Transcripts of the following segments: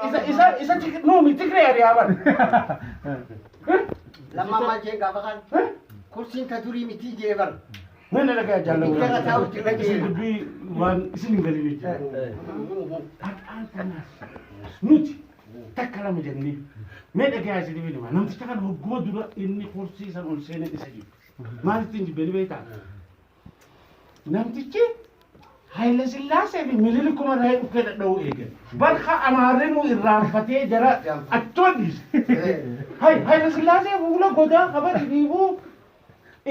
Isa isa isa nuumi Tigree ari'aa bar. Lammaan maal jeen gaafa kaan? Kursiin ta durii mitii jee bar. Mee na dhagaya jaallan. Ibidda taa'u jira jee. Isin dubbii waan isin hin galin jechuudha. Dhaqaan tanaas nuti takka lama jennee mee dhagayaa isin hima namticha kana hogguma dura inni kursii san ol seenee isa jiru. Maal ittiin jibbee ni beektaa? Namtichi Haayila Sillaasee fi Minilikuma irraa dhukkee dhadha'uu eegale. Barka Amaarri nu irraanfatee jara achuma dhiise. Haayila Sillaasee fuula godaa kabar ibiibuu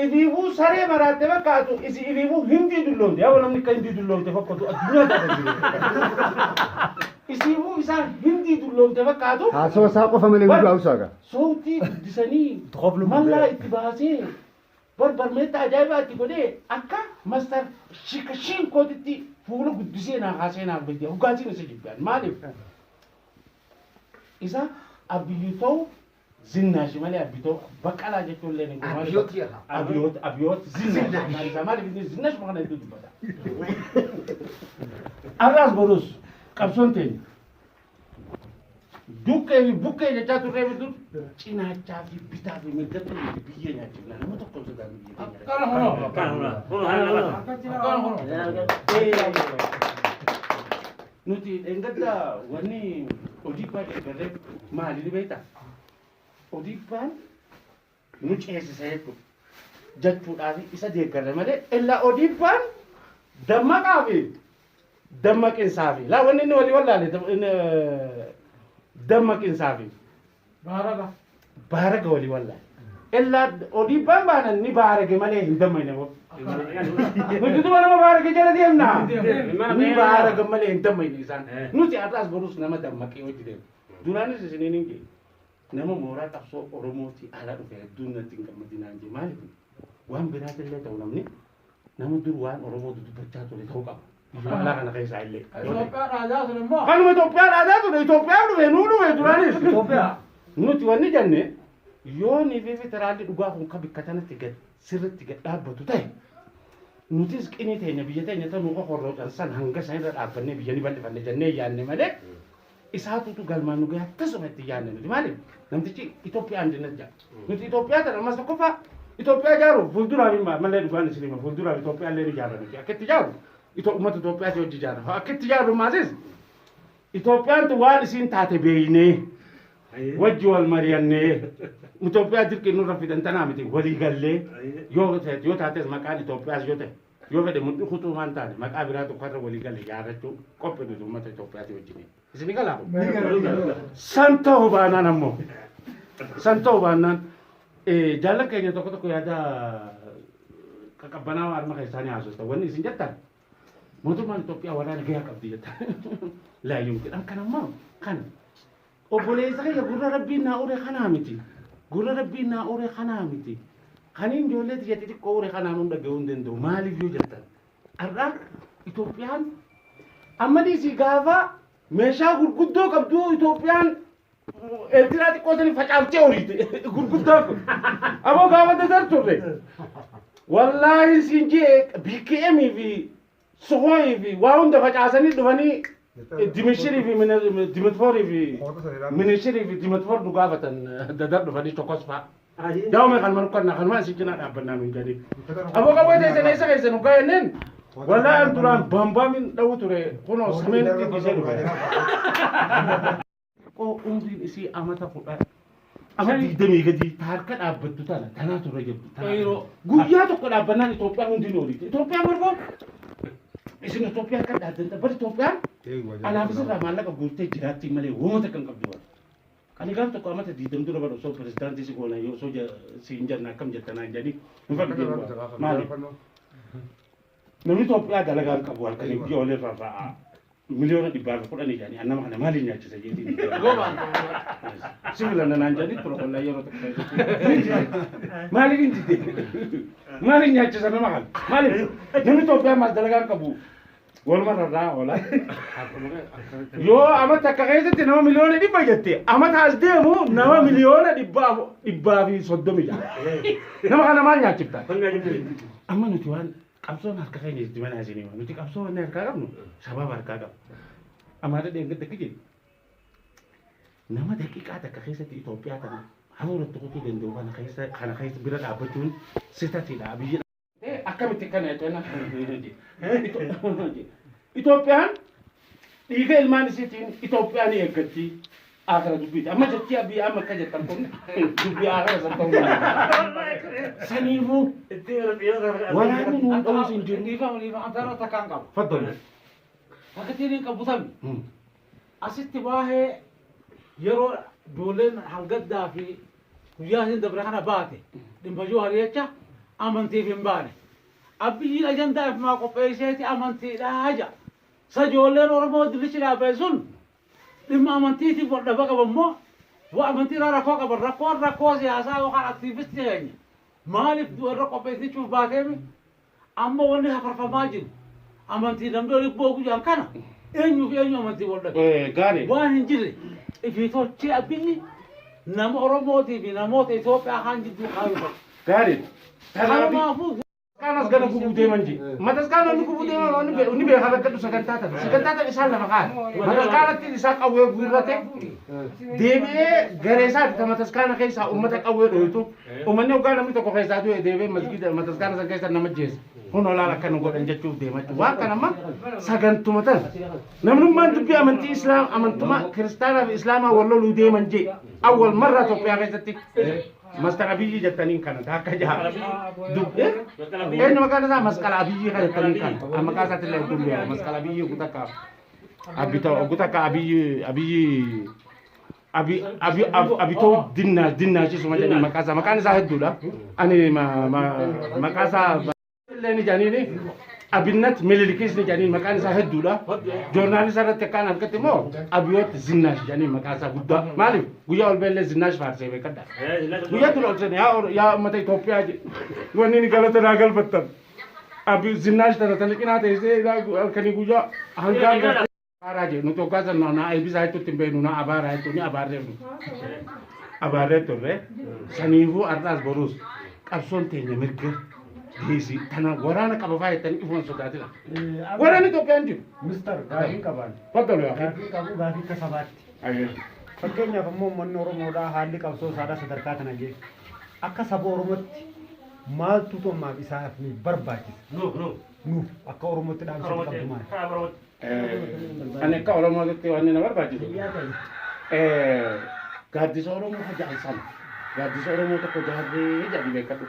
ibiibuu saree maraatte fakkaatu isi ibiibuu hindii dulloomte. Yaa namni akka hindii dulloomte fakkaatu addunyaa kana jiru. Isiibuu isaa hindii dulloomte fakkaatu. Haasoo isaa qofa malee hunduu haasoo Sootii guddisanii mallaa itti baasee Bar barmeetta ajaa'ibaa itti godhee akka mastar shikashiin kootitti fuula guddisee naa kaasee naaf gadi hoggaasiin isa jibbaan maaliif isa abiyyutoo zinnaashi malee abbitoo baqqalaa jechuun illee ni godhu. Abiyoot jedha. Abiyoot abiyoot zinnaashi maqaan isaa maaliif inni zinnash maqaan hedduu dubbata. Har'aas borus qabsoon teenya Dukkee fi bukkee jechaa turree bitu cinaachaa fi bitaa fi mirgatti nuti biyyee nyaachifna nama tokko hin sodaannu biyya keenya. Nuti dheengadda wanni Odiippaa deeggarreef maali ni beektaa? Odiippaan nu ceesisa jechuudha. Jechuudhaaf isa deeggarre malee illaa Odiippaan dammaqaa fi dammaqinsaa fi laa wanni inni walii wallaale dammaqinsaa fi Baaraga. baaraga walii wallaale. Illaa Odiippaan baanan ni baarage malee hin dammaqne boo. Nuti duba nama baarage jala deemna. Ni baaraga malee hin dammaqne isaan. Nuti har'aas borus nama dammaqee hojii deemna. Duraanis isiniin hin geenye. Nama mooraa qabsoo Oromootii ala dhufe hedduun natti hin gammadinaan jee maaliif waan biraatillee ta'u namni nama dur waan Oromoo dubbachaa ture ta'uu qaba. Biyya alaa kana keessaa illee. Itoophiyaan aadaa sun immoo. Kanuma Itoophiyaan aadaa ture Itoophiyaan dhufe nuu dhufe duraanis. Nuti wanni jenne yoo niifi federaalli dhugaa kun ka bikka tanatti gad sirritti gad dhaabbatu ta'e nutis qinii teenya biyya teenya tanuu qokorroocan san hanga san irra dhaabbannee biyya ni bal'ifanne jennee yaanne malee isaatutu galmaan nu gahaa tasuma itti yaadne nuti maaliif namtichi Itoophiyaa andinet jedha nuti Itoophiyaa tana ammas tokkoffaa Itoophiyaa ijaaruuf fuulduraaf hin malee dhugaan isin hima fuulduraaf Itoophiyaa illee ni ijaarra nuti akka itti ijaaru uummata Itoophiyaati hojii ijaarra akka itti ijaarru maasis Itoophiyaan tun waan isiin taate beeynee wajji wal mari'annee Itoophiyaa dirqii nurra fidan tanaa miti walii gallee yoo ta'e yoo taates maqaan Itoophiyaas yoo ta'e yoo fedhe mudhii kutuu waan taane maqaa biraa tokko irra walii galle ijaarrachuu qophii nuti uummata Itoophiyaati wajjin. Isin galaa kun? San ta'uu baanaan ammoo san ta'uu baanaan jaallan keenya tokko tokko yaada qaqqabbanaa harma keessaa ni haasofta. Wanni isin jettan mootummaan Itoophiyaa waraana gahaa qabdi jettan. Laa yumkin kan ammoo kan Obboleessa kiyya gurra rabbiin naa ure kanaa miti. Gurra rabbiin naa ure kanaa miti. Kaniin ijoollee tiyya xixiqqoo ure kanaan hunda gahuu hin danda'u. Maaliif yoo jettan. Har'a Itoophiyaan amma dhiisii gaafa meeshaa gurguddoo qabdu Itoophiyaan Eertiraa xiqqoo sanii facaaftee horiite. Gurguddaa kun. Aboo gaafa dadar turre. Wallaahi siin jee BKM fi Sukhoi fi waa hunda facaasanii dhufanii Dimishirii fi Dimitfoorii fi Minishirii fi Dimitfoor nu gaafatan dadar dhufanii tokkos fa'a. Yaa'u kan malu kana kanuma isin cinaa dhaabbannaa nuun jedhanii. Aboo qawwee teessan eessa keessan dhugaa jenneen wallaahi an duraan bambaamin dha'u ture kunoo sameenitti dhiisee dhufe. Xiqqoo umriin isii amata kudha ama digdamii gadii ta harka dhaabbattu tana tanaatu irra jirtu. Qeyroo. Guyyaa tokko dhaabbannaan Itoophiyaan hundi ni oliiti. Itoophiyaan margoo isin Itoophiyaa akka dhaabdan bar Itoophiyaan alaaf isirraa maallaqa guurtee jiraatti malee wooma takka hin qabdu bara. Ani gaaf tokko amata 20 dura bara osoo pirezidaantii si goona yoo osoo si hin jenna akkam jettanaan jedhanii hin fadhu deemu. Maaliif? Namni Itoophiyaa dalagaa hin qabu halkanii guyyaa waliin rarra'a. Miliyoona dhibbaa fi kudhanii jedhanii an nama kana maaliin nyaachisa jeetiin. Si filanna naan jedhanii ture wallahi yeroo tokko keessatti. Maaliif hin didde? Maaliin nyaachisa nama kana? Maaliif? Namni Itoophiyaa maal dalagaa hin qabu? Waluma rarraa oola. Yoo amata akka keessatti nama 100,000,000 jette amata as deemu nama 436,000,000. Nama kana maal nyaachifta? Amma nuti waan qabsoon harka keenya itti mana isinii nuti qabsoo wanni harkaa qabnu sababa harkaa qabna. Amaara dheengadda kije nama daqiiqaa takka keessatti Itoophiyaa tana hafuuratti kutuu danda'u kana keessa bira dhaabbachuun sitatiidha biyyi. Akkamitti kana jettee Itoophiyaan dhiiga ilmaan isiitiin Itoophiyaan eeggatti akara dubbiiti. Amma jechi biyya amma akka jettan kun dubbii akara san ta'uu saniifuu waraanni nuun dha'uus hin jiru. Dhiifama dhiifama antara takkaan qabu. Faddol. Fakkatiin hin qabu tami. Asitti waa'ee yeroo ijoolleen hangaddaa fi guyyaa isin dabre kana baate dhimma Joohar jecha amantiif hin baane. Abiyyiin ajandaa ifumaa qopheesseeti amantiidhaa jedha. Sa ijoolleen Oromoo dilichi dhaabbate sun dhimma amantiitiif wal dhaba qaban moo waa amantiirraa rakkoo qaban rakkoon rakkoo siyaasaa yookaan aktiivistii keenya maaliif warra qopheessichuuf baateemi amma wanni hafarfamaa jiru amantii namni olii boogu jedhan kana eenyuu fi eenyu amantii wal dhabe. Gaarii. Waan hin jirre ifii tolchee Abiyyi nama Oromootii fi namoota Itoophiyaa kaan jidduu kaayuu qabu. Gaarii. Kanaaf Kanaafuu Kanas gana gubuu deeman je. Mataskaana inni gubuu deeman wanni inni beekaa bakka sagantaa tana. Sagantaa tana isaan lafa kaa'an. Mataskaanatti isaa qawwee guurrate deebi'ee garee isaati ta mataskaana keessaa uummata qawwee dhohitu. Uummanni hoggaa namni tokko keessaa du'e deebi'ee masgiida mataskaana san keessa nama jeessa. Kun olaal akka nu godhan jechuuf deema jechuudha. Waan kana amma sagantuma tana. Namnummaan dubbii amantii islaam amantumaa kiristaanaa fi islaamaa wal loluu deeman jee. Awwal marraa Itoophiyaa keessatti. Master Abiyyi jettaniin kana akka jaha. Dubbe eenyu maqaan isaa Masqala Abiyyi kan jettaniin kana. Maqaa isaatti illee hedduun beeku. Masqala Abiyyi gutakka Abita gutakka Abiyyi Abiyyi Abi Abi Abitoo Dinnaa Dinnaachisuma jedhanii maqaa isaa maqaan isaa hedduudha. Ani maqaa isaa illee ni jedhaniini Abinnat Mililikis ni jedhaniin maqaan isaa hedduudha. Joornaalista irratti akkaan argatte immoo Abiyoot Zinnaash jedhaniin maqaa isaa guddaa. Maaliif guyyaa ol beellee Zinnaash faarsee beekadha. Guyyaa dura ol seene yaa uummata Itoophiyaa jedhe wanni inni galata naa galfattan. Abi Zinnaash tana tana cinaa teessee halkanii guyyaa hangaan gartee abaaraa jedhe nuti hoggaa sana naa eebbisaa jechuutti hin beeknu naa abaaraa jechuun ni abaarree nu. Abaarree turre saniifuu har'aas boruus qabsoon teenya mirga geessi tana waraana qaba faa jettanii ifuun sodaatina. Waraanni Itoophiyaan jiru. Mister gaafii qaban. Faddalu yaa. Gaafii qabu gaafii akka sabaatti. Fakkeenyaaf ammoo uummanni Oromoodhaa haalli qabsoo isaadhaa sadarkaa kana geesse. Akka saba Oromootti maaltu ammaaf isaaf ni barbaachisa? Nuuf akka Oromootti dhaamsa qabdu maali? Ani akka Oromootti wanni na barbaachisu. Gaaddisa Oromoo hojaan sana. Gaaddisa Oromoo tokko jaarree jedhanii beekadhu.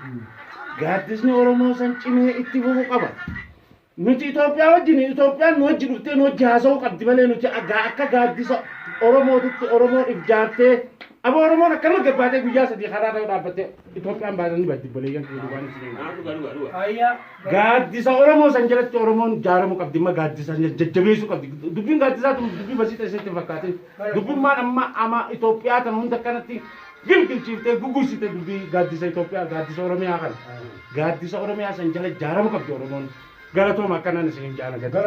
Gaaddisni Oromoo san cimee itti fufuu qaba. Nuti Itoophiyaa wajjin Itoophiyaan nu wajji dhuftee nu wajji haasa'uu qabdi malee nuti akka gaaddisa Oromootitti Oromoon if jaartee Aba Oromoon akkanuma gabbaatee guyyaa 3 karaa irra dhaabbattee Itoophiyaan baatanii baddi boleeyyan kiyya dhugaan isin himu. Gaaddisa Oromoo san jalatti Oromoon jaaramuu qabdi amma gaaddisa jajjabeessuu qabdi. Dubbiin gaaddisaa tun dubbii basiixa isheetti hin fakkaatin. Dubbummaan amma ama Itoophiyaa tan hunda akkanatti gilgilchiiftee gugursite dubbii gaaddisa Itoophiyaa gaaddisa Oromiyaa kana. Gaaddisa Oromiyaa san jala jaaramuu qabdi Oromoon. Galatooma akkanaan isin hin jaala gadi.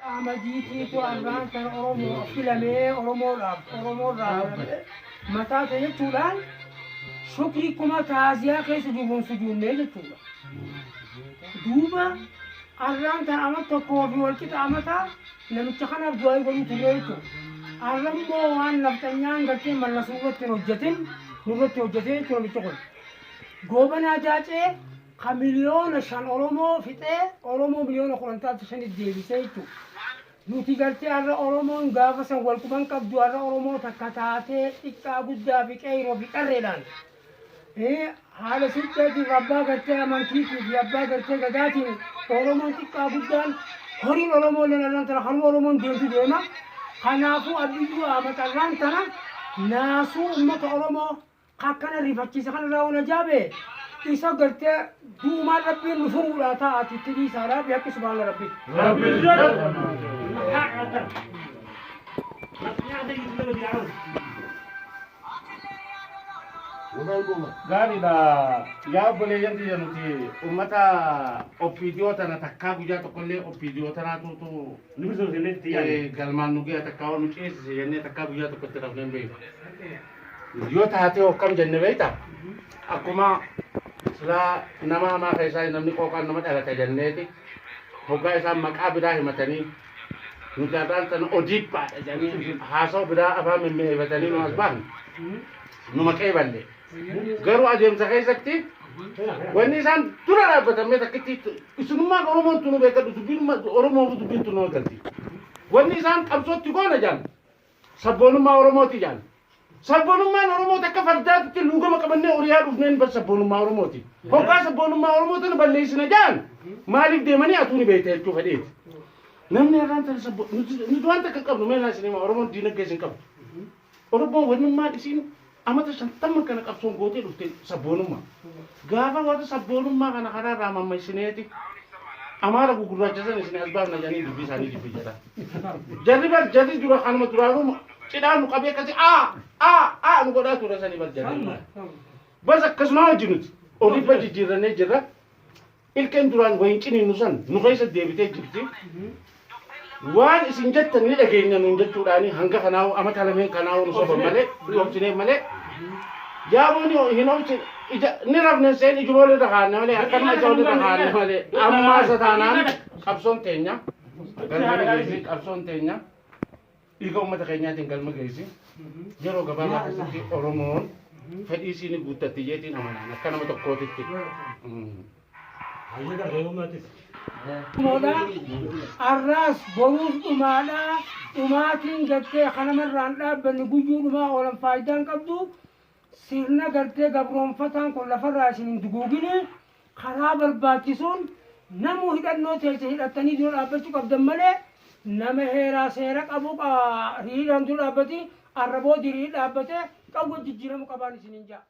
Ahmadiitiitu arraan tan Oromoo filamee Oromoodhaaf Oromoorraa filamee mataa ta'e jechuudhaan shukrii kuma taaziyaa keessa jiruun sujuunnee jechuudha. Duuba arraan tan ama tokkoo fi walqixa amataa namicha kanaaf du'aa godhuu turre jechuudha. Arrammoo waan nafxanyaan gartee mallasuu irratti hin hojjetin nurratti hojjetee jechuudha namichi kun. Goobanaa Jaacee ka 5,000,000 Oromoo fixee Oromoo 10,000,000 taatu shanitti deebisee jechuudha. Nuti gartee har'a Oromoon gaafa san wal quban qabdu har'a Oromoo takka taatee xiqqaa guddaa fi qeerroo fi qarreedhaan haala siqqeetiif abbaa gartee amantiitii fi abbaa gartee gadaatiin Oromoon xiqqaa guddaan horiin Oromoo illee arraan tana kanuma Oromoon deemtu deema. Kanaafuu Abiyyuu Ahmad arraan tana naasuu uummata Oromoo akkana rifachiisa kanarraa waan ajaabe isa gartee duumaan Rabbiin nu furuudhaa taa'aati itti dhiisaadhaa bi haqqi subhaana Rabbi. Gaariidha. Yaa obboleeyyan kiyya, nuti uummata OPDO tana takkaa guyyaa tokkollee OPDO tanaatuutu galmaan nu ga'e, takkaa nu ceesise jennee takkaa guyyaa tokkotti rafnee hin beeku. Yoo taatee hokkam jenne beekta, akkuma silaa nama hamaa keessaa namni qooqaan nama dhalata jenneeti, hoggaa isaan maqaa biraa himatanii nuti har'aan tana ODP'dha jedhanii haasa'u biraa afaan mimmi'eeffatanii nu as bahan nu maqee balle. Garuu adeemsa keessatti wanni isaan dura dhaabbatamee takkitti isinummaan Oromoon tunu beekadhu, dubbiin Oromoo dubbiin tunu galti. Wanni isaan qabsootti goona jaan sabboonummaa Oromooti jaan. Sabboonummaan Oromoo takka fardaatti luugama qabannee oriyaa dhufneen bar sabboonummaa Oromooti. Hoggaa sabboonummaa Oromoo tana balleessina jaan maaliif deemanii atuu ni beekta jechuu fedheeti. Namni har'aan tana sabbo nuti waan takka qabnu mee naa isin Oromoon diinagdee isin qabdu. Oromoon wannummaan isiin amata 50 kana qabsoon gootee dhufte sabboonummaa. Gaafa warra sabboonummaa kana karaa irraa mammaysineeti Amaara gugurraacha san isin as baafna jedhanii dubbii isaanii jibbi jedha. Jarri bar jarri dura kanuma duraanuu cidhaa nu qabee akkasi aa aa aa nu godhaa ture sanii bar jarri. Bas akkasuma hojii nuti ODP jijjiirrannee jirra. Ilkeen duraan wayin ciniinu san nu keessa deebitee jirti. Waan isin jettan ni dhageenya nuun jechuudhaani hanga kanaa amata lameen kanaa nu soban malee nu obsineef malee. Jaaboon hin obsin ija ni rafne seen ijuma walirra kaanne malee, akkanuma ija walirra kaanne malee. Ammaa isa taanaan qabsoon teenya galma ni geessi, qabsoon teenya dhiiga uummata keenyaatiin galma geessi. Yeroo gabaabaa keessatti Oromoon fedhii isii ni guuttatti jeetiin amanaan akka nama tokkootitti. Moodha arraas boruuf dhumaadha. Dhumaatiin gartee kanamarraan dhaabbanni guyyuu dhumaa oolan faayidaan qabdu. Sirna gartee gabroonfataan kun lafarraa isin hin duguugini. Karaa barbaachisuun namuu hidhannoo teessa hidhattanii dura dhaabbachuu qabdan malee, nama heeraa seera qabu hiriiraan dura dhaabbati arraboo diriir dhaabbatee qawwa jijjiiramu qabaan isiniin ja'a.